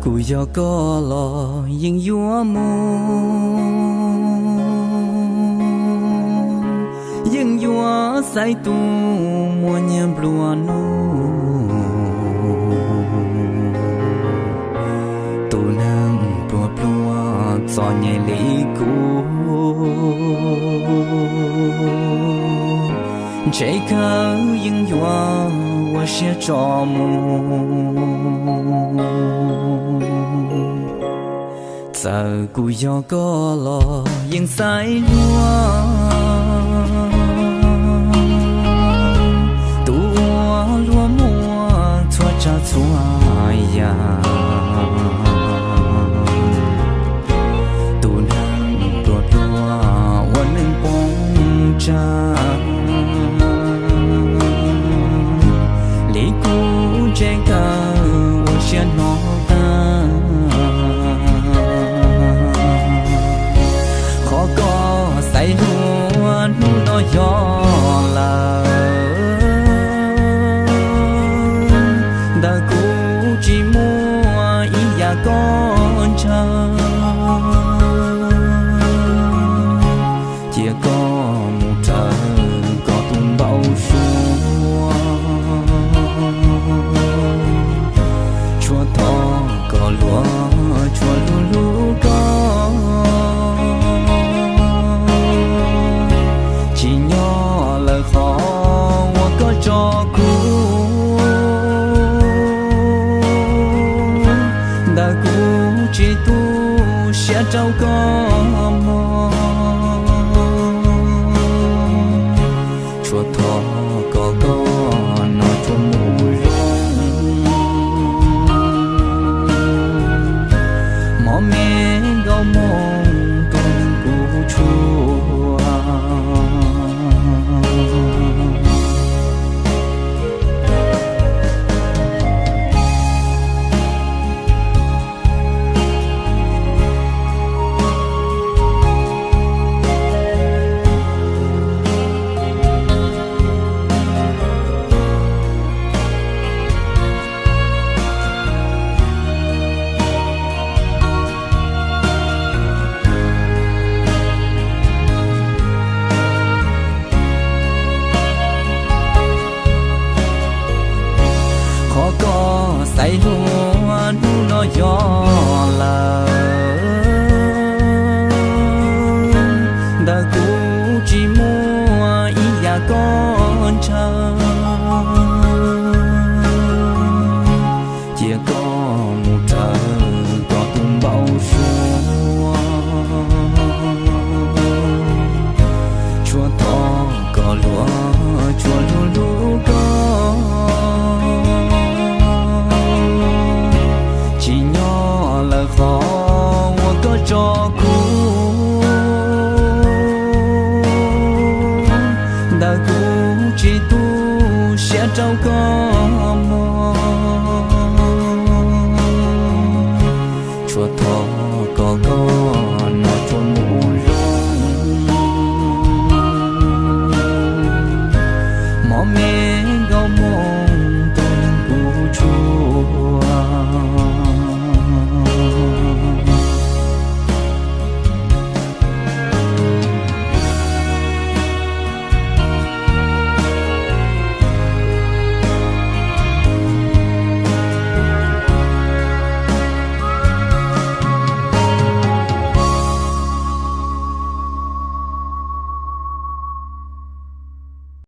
Kuv yog koj los yeej yuav mus, yeej yuav xaiv tus muaj nyiaj nplua nuj, tus neeg pluag pluag txom nyem li kuv. Ntshe kawg yeej yuav ua siab tso mus. Txawm kuv yog koj los yeej xaiv luag, tus uas luag muaj txhua tsav txhua yam, tus neeg pluag pluag ua neej poob tsag li kuv, ntshe kawg ua siab hnov tag. Qhov koj xaiv luag hnub no yog lawm, ntawm kuv tsis muaj ib yam koj ntshaw. Cia koj mus raws koj tus npau suav, tshuav thov koj luag tshuav hlub hlub koj, tsim nyog lawm qhov uas koj tso kuv, ntawm kuv tsis tu siab rau koj mog.